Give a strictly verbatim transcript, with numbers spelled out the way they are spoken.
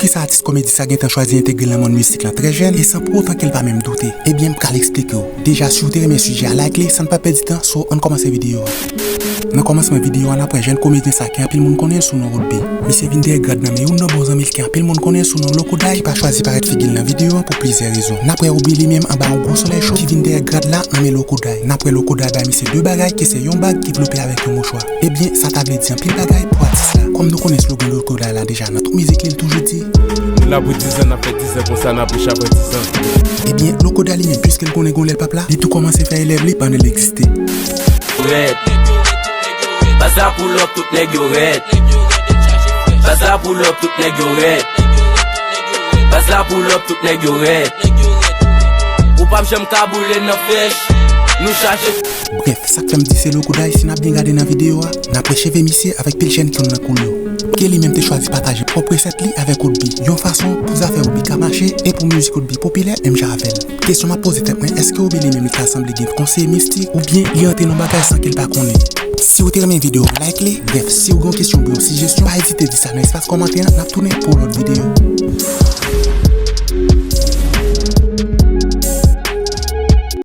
Sa atis komedi sa gentan chwazi entegre l nan mond mizik lan trè jèn e san pou otan ke l pa menm doute. Ebyen, m pral eksplike w. Deja, si w te renmen sijè a, like li, san n pa pèdi tan, so ann kòmanse videyo a. Nan kòmansman videyo a, n ap wè jèn komedyen sa ke anpil moun konnen sou non Rodby. Misye vin dèyè grad nan men youn nan bon zanmi l ke anpil moun konnen sou non Loco Dahy ki pa chwazi parèt figi l nan videyo an pou plizyè rezon. N ap wè Rodby li menm anba yon gwo solèy cho ki vin dèyè grad la nan men Loco Dahy. N ap wè Loco Dahy bay misye de bagay ke se yon bag ki vlope avèk yon mouchwa. Ebyen, sa ta vle di anpil bagay pou atis la. Kòm nou konnen slogan Loco Dahy la deja nan tout mizik li, l toujou di, nou la pou dizan, n ap fè dizan konsa, n ap rich apre dizan. Ebyen, Loco Dahy li menm, piske l konnen gon lè l p ap la, li tou kòmanse fè elèv li pandan l egziste. Rèd. Baz la pull up, tout nèg yo rèd. Baz la pull up, tout nèg yo rèd. Baz la pull up, tout nèg yo rèd. Ou p ap janm ka boule nan frèch. Nou chaje. Brèf, sa k fè m di se Loco Dahy, si n ap byen gade nan videyo a, n ap wè cheve misye avèk pil chèn ki nan kou l yo. Ke li menm te chwazi pataje pwòp resèt li avèk Rodby, yon fason pou zafè Rodby ka mache e pou mizik Rodby popilè menm jan avè l. Kesyon m ap poze tèt mwen, èske Rodby li menm li ta sanble gen konseye mistik oubyen li rantre nan bagay san ke l pa konnen? Si w te renmen videyo a, like li. Brèf, si w gen yon kesyon oubyen yon sijesyon, pa ezite di sa nan espas kòmantè an, n ap tounen pou yon lòt videyo.